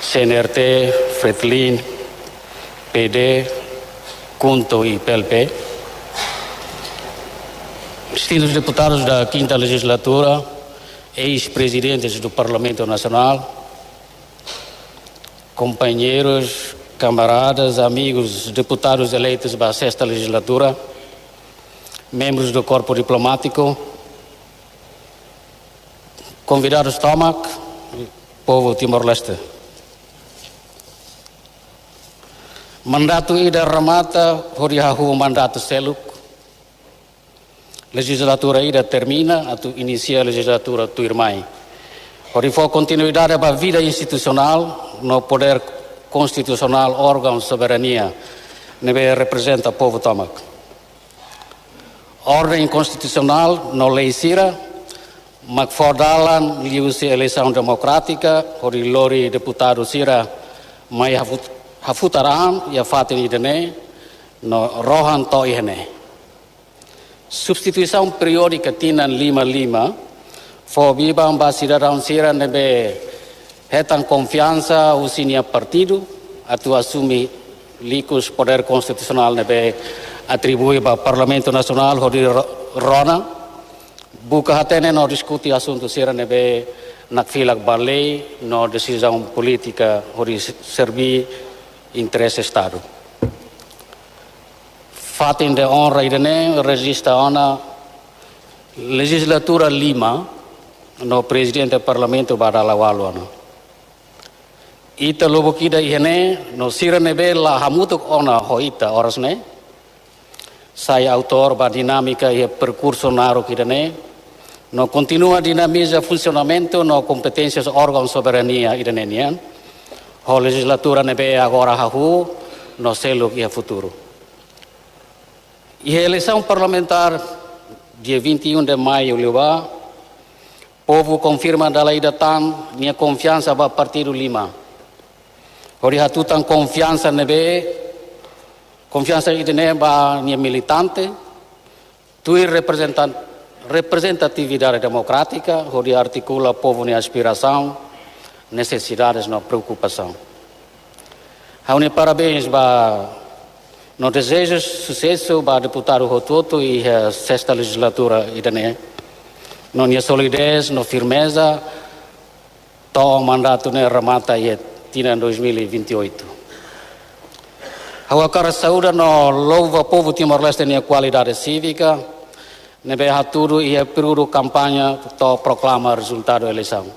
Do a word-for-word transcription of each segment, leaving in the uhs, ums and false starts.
C N R T, Fretilin, P D, KHUNTO e P L P, distintos deputados da quinta legislatura, ex-presidentes do Parlamento Nacional, companheiros, camaradas, amigos, deputados eleitos ba sesta legislatura, membros do corpo diplomático, convidados tomak, povu Timor-Leste. Mandatu ida remata hodi hahú mandatu seluk. Legislatura ida termina atu inisia legislatura tuirmai, hodi fó kontinuidade ba vida institusionál no podér konstitusionál órgaun soberania ne'ebé reprezenta povu tomak. Orden konstitusionál no lei sira mak fó dalan liuhusi eleisaun demokrátika hodi lori deputadu sira mai hafut-, hafutar an iha fatin ida-ne'e no rohan to'o iha ne'e. Substituisaun periódika tinan lima lima fó biban ba sidadaun sira ne'ebé hetan konfiansa husi nia partidu atu asume likus podér konstitusionál ne'ebé atribui ba Parlamentu Nasionál hodi ro-, rona, buka hatene no diskute asuntu sira ne'ebé nakfilak ba lei no desizaun polítika hodi se-, serve interese Estadu. Fatin de onra ida-ne'e rejista ona legislatura lima no prezidente Parlamentu ba dala ualu ona. Ita lubuk ida iha ne'e no sira ne'ebé la hamutuk ona ho ita oras ne'e, sai autór ba dinámika iha perkursu naruk ida-ne'e no kontinua dinamiza funsionamentu no kompeténsias órgaun soberania ida-ne'e nian ho legislatura ne'ebé agora hahú no seluk iha futuru. Iha eleisaun parlamentár dia vinte e um de maio liubá, povu konfirma dala ida tan nia konfiansa ba partidu lima hodi hatutan konfiansa ne'ebé, konfiansa ida-ne'e ba nia militante, tuir reprezentan-, reprezentatividade demokrátika hodi artikula povu nia aspirasaun, nesesidades no preokupasaun. Ha'u-nia parabéns ba no dezeja susesu ba deputadu hotu-hotu iha sesta legislatura ida-ne'e no nia solidez no firmeza to'o mandatu ne'e remata iha tinan dois mil e vinte e oito. Ha'u hakarak saúda no louva povu Timor-Leste nia kualidade sívika ne'ebé hatudu iha períodu kampaña to'o proklama rezultadu eleisaun.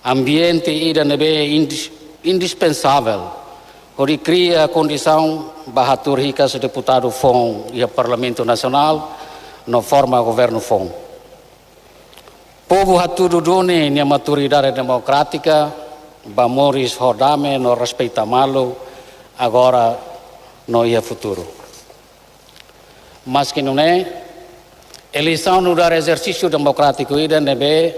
Ambiente ida ne'ebé indis-, indispensável hodi kria kondisaun ba hatuur hikas deputadu foun iha Parlamentu Nasionál no forma governu foun. Povu hatudu duni nia maturidade demokrátika ba moris ho dame no respeita malu agora no iha futuru. Maski nune'e, eleisaun nu'udar ezersísiu demokrátiku ida ne'ebé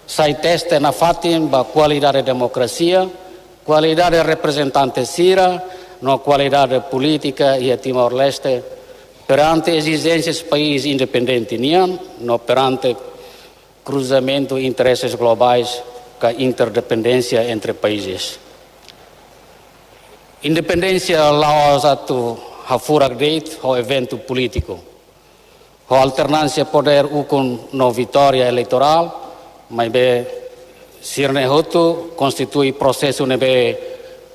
sai teste nafatin ba kualidade demokrasia, kualidade reprezentante sira no kualidade polítika iha Timor-Leste perante ezijénsias país independente nian no perante kruzamentu intereses globais ka interdependénsia entre países. Independénsia la'ós atu hafurak de'it ho eventu polítiku, ho alternánsia podér ukun no vitória eleitorál, maibé sira-ne'e hotu konstitui prosesu ne'ebé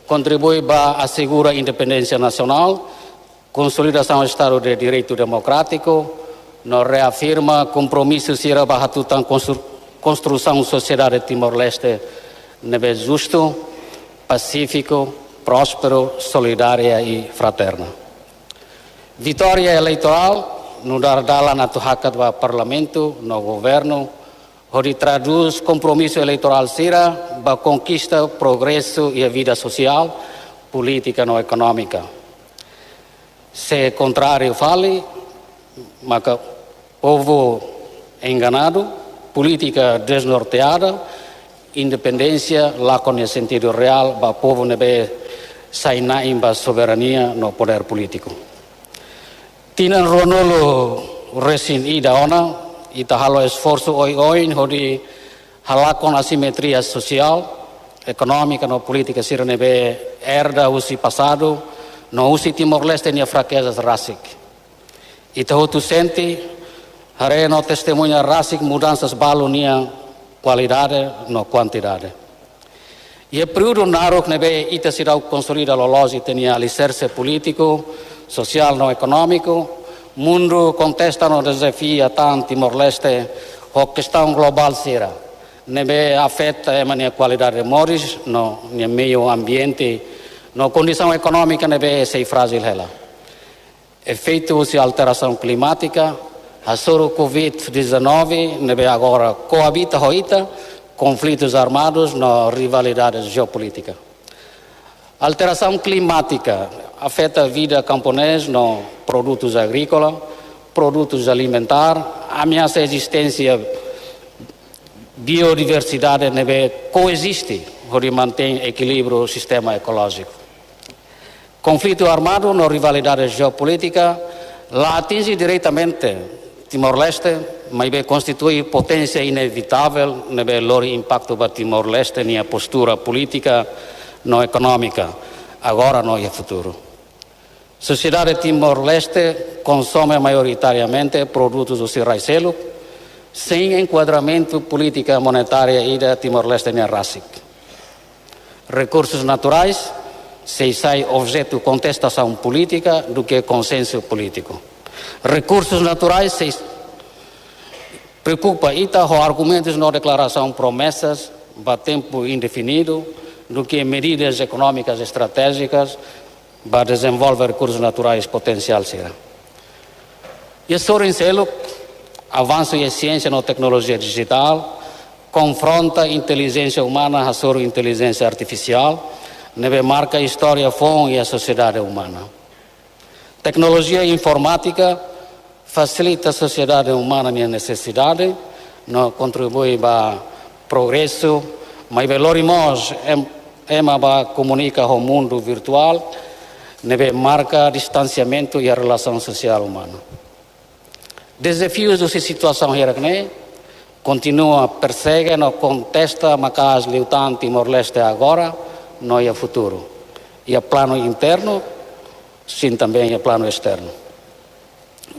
kontribui ba asegura independénsia nasionál, konsolidasaun Estadu de Direitu Demokrátiku, no reafirma kompromisu sira ba hatutan konstru-, konstrusaun sosiedade Timor-Leste ne'ebé justu, pasífiku, prósperu, solidária i fraterna. Vitória eleitorál nu'udar dalan atu hakat ba Parlamentu no Governu hodi tradús kompromisu eleitorál sira ba konkista progresu iha vida sosiál, polítika no ekonómika. Se kontráriu fali, maka povu enganadu, polítika desnorteada, independénsia lakon nia sentidu reál ba povu ne'ebé sai na'in ba soberania no podér polítiku. Tinan ruanulu resin ida ona, ita halo esforsu oioin hodi halakon asimetria sosiál, ekonómika no polítika sira ne'ebé erda husi pasadu, no husi Timor-Leste nia frakeza rasik. Ita hotu sente, haree no testemuña rasik mudansa balu nia kualidade no kuantidade. Iha períodu naruk ne'ebé ita seidauk konsolida loloos ita-nia aliserse polítiku, sosiál no ekonómiku, mundu kontesta no dezafia tan Timor-Leste ho kestaun globál sira ne'ebé afeta ema nia kualidade moris no nia meiu ambiente no kondisaun ekonómika ne'ebé sei frájil hela. Efeitu husi alterasaun klimátika, hasoru Covid dezanove ne'ebé agora koabita ho ita, konflitus armadus no rivalidade jeopolítika. Alterasaun klimátika afeta vida kamponés no produtus agríkola, produtus alimentár, ameasa ezisténsia biodiversidade ne'ebé koeziste hodi mantein ekilíbriu sistema ekolójiku. Konflitu armadu no rivalidade jeopolítika la atinje diretamente Timor-Leste, maibé konstitui poténsia inevitável ne'ebé lori impaktu ba Timor-Leste nia postura polítika no ekonómika, agora no iha futuru. Sosiedade Timor-Leste konsome maioritariamente produtus husi rai seluk, sein enkuadramentu polítika monetária ida Timor-Leste nia rasik. Rekursus naturais sei sai objetu kontestasaun polítika duké konsensu polítiku. Rekursus naturais sei preokupa ita ho argumentus no deklarasaun promesas ba tempu indefinidu duké medidas ekonómikas estratéjikas ba dezenvolve rekursus naturais potensiál sira. Iha sorin seluk, avansu iha siénsia no teknolojia dijitál konfronta intelijénsia umana hasoru intelijénsia artifisiál, ne'ebé marka istória foun iha sosiedade umana. Teknolojia informátika fasilita sosiedade umana nia nesesidade no kontribui ba progresu, maibé lori mós em-, ema ba komunika ho mundu virtuál, ne'ebé marka distansiamentu iha relasaun sosiál umana. Dezafius husi situasaun hirak-ne'e kontinua persege no kontesta maka'as liután Timor-Leste agora no iha futuru. Iha planu internu, sin também iha planu esternu.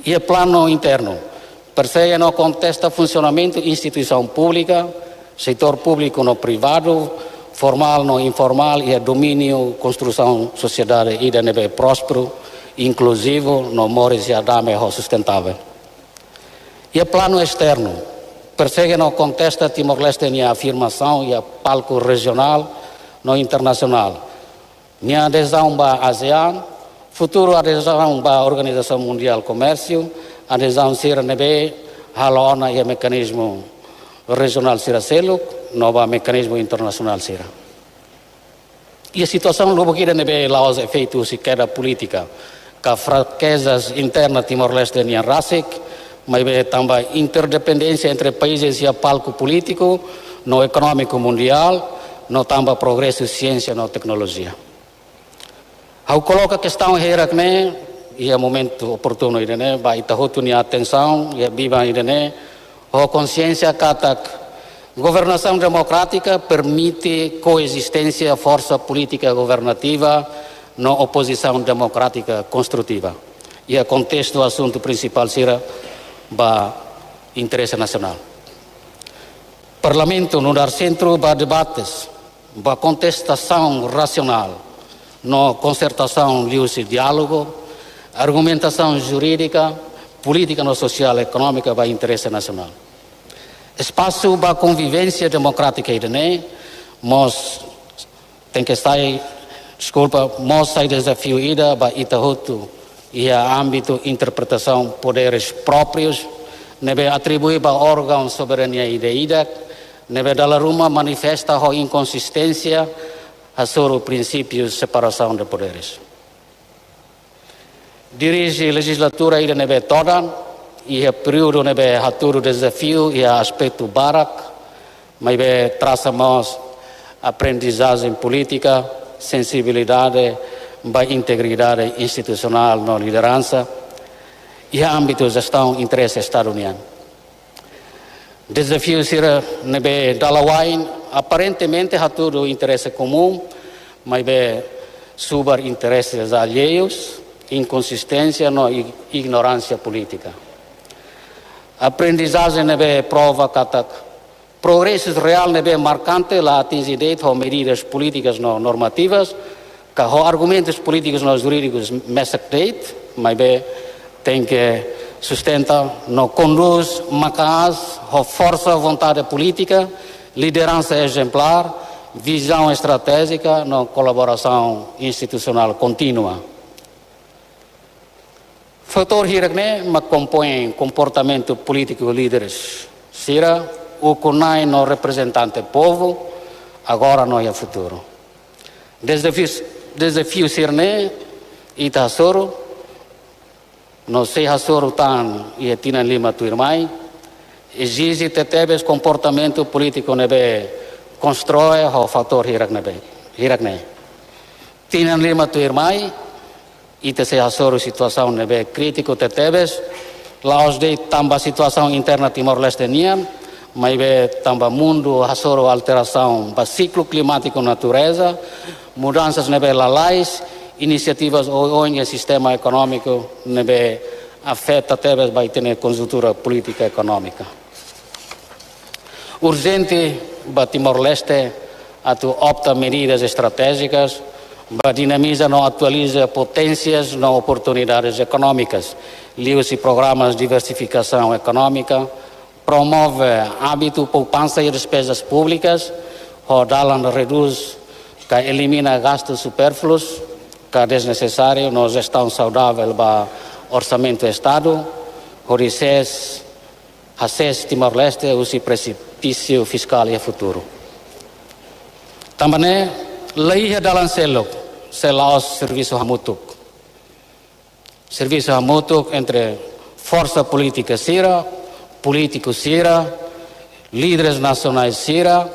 Iha planu internu, persege no kontesta funsionamentu instituisaun públika, setór públiku no privadu, formál no informál, iha domíniu konstrusaun sosiedade ida ne'ebé prósperu, inkluzivu no moris iha dame ho sustentável. Iha planu esternu, persege no kontesta Timor-Leste nia afirmasaun iha palku rejionál no internasionál. Nia adezaun ba ASEAN, futuru adezaun ba Organizasaun Mundiál Komérsiu, adezaun sira ne'ebé halo ona iha mekanizmu rejionál sira seluk, no ba mekanizmu internasionál sira. Iha situasaun lubuk ida ne'ebé la'ós efeitu husi keda polítika ka frakezas interna Timor-Leste nian rasik, maibé tanba interdependénsia entre países iha palku polítiku no ekonómiku mundiál, no tanba progresu siénsia no teknolojia. Ha'u koloka kestaun hirak-ne'e iha momentu oportunu ida-ne'e ba ita hotu nia atensaun iha biban ida-ne'e, ho konsiénsia katak governasaun demokrátika permite koezisténsia forsa polítika governativa no opozisaun demokrátika konstrutiva iha kontestu asuntu prinsipál sira ba interese nasionál. Parlamentu nu'udar sentru ba debates, ba kontestasaun rasionál no konsertasaun liuhusi diálogu, argumentasaun jurídika, polítika no sosiál ekonómika ba interese nasionál. Espasu ba konvivénsia demokrátika ida-ne'e mós tenke sai, deskulpa, mós sai dezafiu ida ba ita hotu iha ámbitu interpretasaun poderes próprius ne'ebé atribui ba órgaun soberania ida-idak, ne'ebé dala ruma manifesta ho inkonsisténsia hasoru prinsípiu separasaun de poderes. Dirije lejizlatura ida ne'ebé todan, iha períodu ne'ebé hatudu dezafiu iha aspetu barak, maibé trasa mós aprendizajen polítika, sensibilidade ba integridade institusionál no lideransa iha ámbitu jestaun interese Estadu nian. Dezafiu sira ne'ebé dala wa'in aparentemente hatudu interese komún, maibé subar intereses alheius, inkonsisténsia no ig-, ignoránsia polítika. Aprendizajen ne'ebé prova katak progresu reál ne'ebé markante la atinje de'it ho medidas polítikas no normativas, ka ho argumentus polítikus no jurídikus mesak de'it, maibé tenke sustenta no kondús maka'as ho forsa vontade polítika, lideransa ezemplár, vizaun estratéjika no kolaborasaun institusionál kontínua. Fatór hirak-ne'e mak kompoin komportamentu polítiku líderes sira, ukun-na'in no reprezentante povu, agora no iha futuru. Dezafiu, dezafiu sira-ne'e ita hasoru, no sei hasoru tan iha tinan lima tuirmai, ezije tebetebes komportamentu polítiku ne'ebé konstrui ho fatór hirak ne'ebé, hirak-ne'e. Tinan lima tuirmai, ita sei hasoru situasaun ne'ebé krítiku tebetebes, la'ós de'it tanba situasaun interna Timor-Leste nian, maibé tanba mundu hasoru alterasaun ba siklu klimátiku natureza, mudansas ne'ebé lalais, inisiativas oioin iha sistema ekonómiku ne'ebé afeta tebes ba ita-nia konjuntura polítika ekonómika. Urjente ba Timor-Leste atu opta medidas estratéjikas ba dinamiza no atualiza poténsias no oportunidades ekonómikas, liuhusi programas diversifikasaun ekonómika, promove ábitu poupansa iha despezas públikas, ho dalan redús ka elimina gastus supérfluus ka desnesesáriu, no jestaun saudavel ba orsamentu Estadu, hodi sees, hasees Timor-Leste husi presipísiu fiskál iha futuru. Tanba ne'e, la iha dalan seluk se la'ós servisu hamutuk. Servisu hamutuk entre forsa polítika sira, polítiku sira, líderes nasionais sira,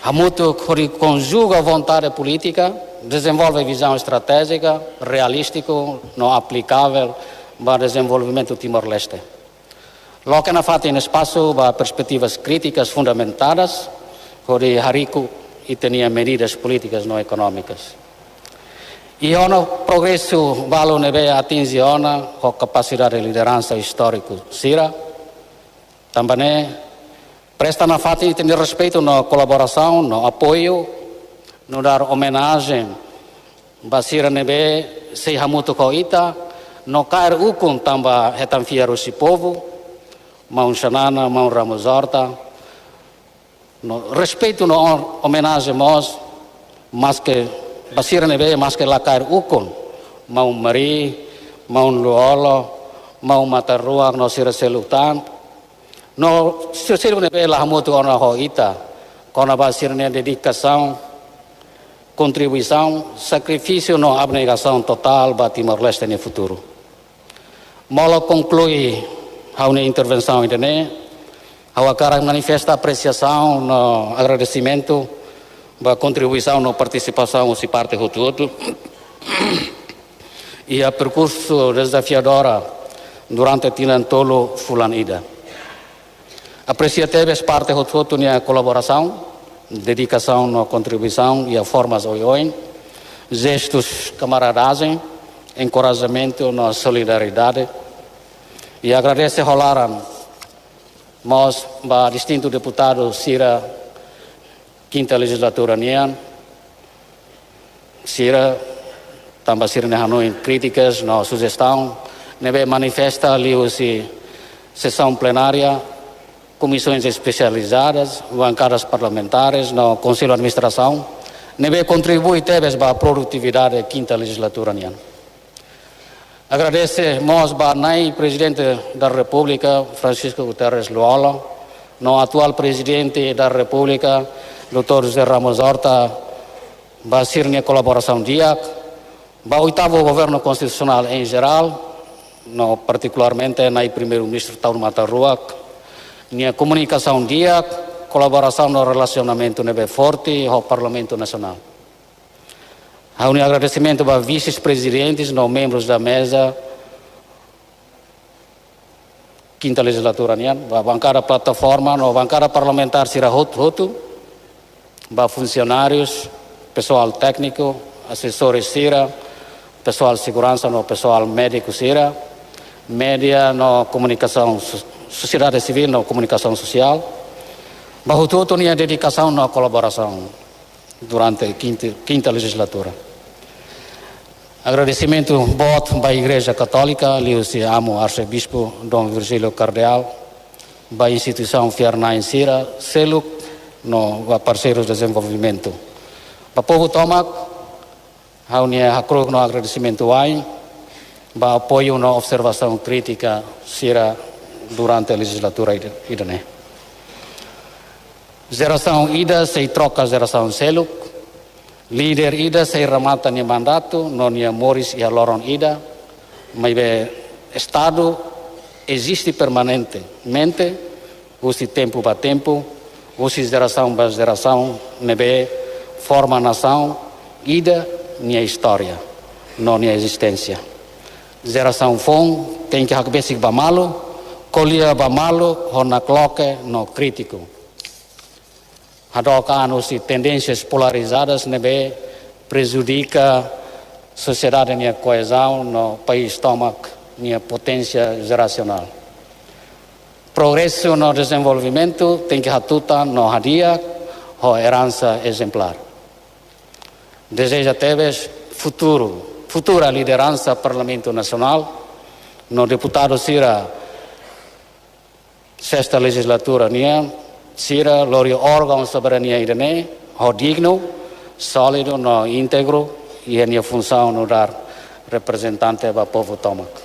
hamutuk hodi konjuga vontade polítika, dezenvolve vizaun estratéjika, realístiku no aplikavel ba dezenvolvimentu Timor-Leste. Loke nafatin espasu ba perspetivas krítikas fundamentadas, hodi hariku ita-nia medidas polítikas no ekonómikas. Iha ona progresu balu ne'ebé atinje ona ho kapasidade lideransa istóriku sira. Tanba ne'e, presta nafatin ita-nia respeitu no kolaborasaun no apoiu, nu'udar omenajen ba sira ne'ebé sei hamutuk ho ita, no kaer ukun tanba hetan fiar husi povu, maun Xanana, maun Ramos Horta, no respeitu no om-, omenajen mós, maske ba sira ne'ebé, maske la kaer ukun, maun Mari, maun Lú-Olo, maun Matan Ruak no sira seluk tan, no sira seluk ne'ebé la hamutuk ona ho ita, kona-ba sira-nia dedikasaun, kontribuisaun, sakrifísiu no abnegasaun totál ba Timor-Leste nia futuru. Molok konklui ha'u-nia intervensaun ida-ne'e, ha'u hakarak manifesta apresiasaun no agradesimentu ba kontribuisaun no partisipasaun husi parte hotu-hotu iha perkursu dezafiadora durante tinan tolu fulan ida. Apresia tebes parte hotu-hotu nia kolaborasaun, dedikasaun no kontribuisaun iha formas oioin, jestus kamaradajen, enkorajamentu no solidariedade. I agradese ho laran mós ba distintu deputadu sira kinta lejizlatura nian, sira tanba sira-nia hanoin, krítikas no sujestaun ne'ebé manifesta liuhusi sesaun plenária, komisaun espesializadas, bankadas parlamentares no konsellu administrasaun ne'ebé kontribui tebes ba produtividade kinta lejizlatura nian. Agradese mós ba Nai Prezidente da Repúblika, Francisco Guterres Lú-Olo, no atuál Prezidente da Repúblika, doutór José Ramos Horta, ba sira-nia kolaborasaun di'ak, ba oitavu Governu Konstitusionál em jerál, no partikularmente Nai Primeiru-Ministru Taur Matan Ruak nia komunikasaun di'ak, kolaborasaun no relasionamentu ne'ebé forte ho Parlamentu Nasionál. Ha'u-nia agradesimentu ba vises-prezidentes no membrus da meza kinta lejizlatura nian, ba bankada plataforma no bankada parlamentár sira hotu-hotu, ba funsionáriu, pesoál tékniku, asesores sira, pesoál seguransa no pesoál médiku sira, média no komunikasaun, sosiedade sivíl no komunikasaun sosiál, ba hotu-hotu nia dedikasaun no kolaborasaun durante kinta, kinta lejizlatura. Agradesimentu boot ba Igreja Katólika, liuhusi Amu Arsebispu Dom Virgílio Kardeál, ba instituisaun fiar-na'in sira seluk no ba parseirus dezenvolvimentu. Ba povu tomak, ha'u-nia hakru'uk no agradesimentu wa'in ba apoiu no observasaun krítika sira durante lejizlatura ida-ne'e. Jerasaun ida sei troka jerasaun seluk, líder ida sei remata nia mandatu no nia moris iha loron ida, maibé Estadu eziste permanentemente, husi tempu ba tempu, husi jerasaun ba jerasaun, ne'ebé forma nasaun ida nia istória no nia ezisténsia. Jerasaun foun tenke hakbesik ba malu, ko'alia ba malu ho nakloke no krítiku. Hadook an husi tendénsias polarizadas ne'ebé prejudika sosiedade nia koezaun no país tomak nia poténsia jerasionál. Progresu no dezenvolvimentu tenke hatutan no hadi'a ho eransa ezemplár. Dezeja tebes futuru, futura lideransa Parlamentu Nasionál no deputadu sira sesta lejizlatura nian, sira lori órgaun soberania ida-ne'e ho dignu, sólidu no íntegru iha nia funsaun nu'udar reprezentante ba povu tomak.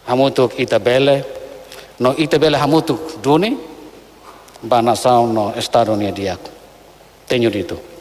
Hamutuk ita bele, no ita bele hamutuk duni ba nasaun no Estadu nia di'ak. Tenho dito.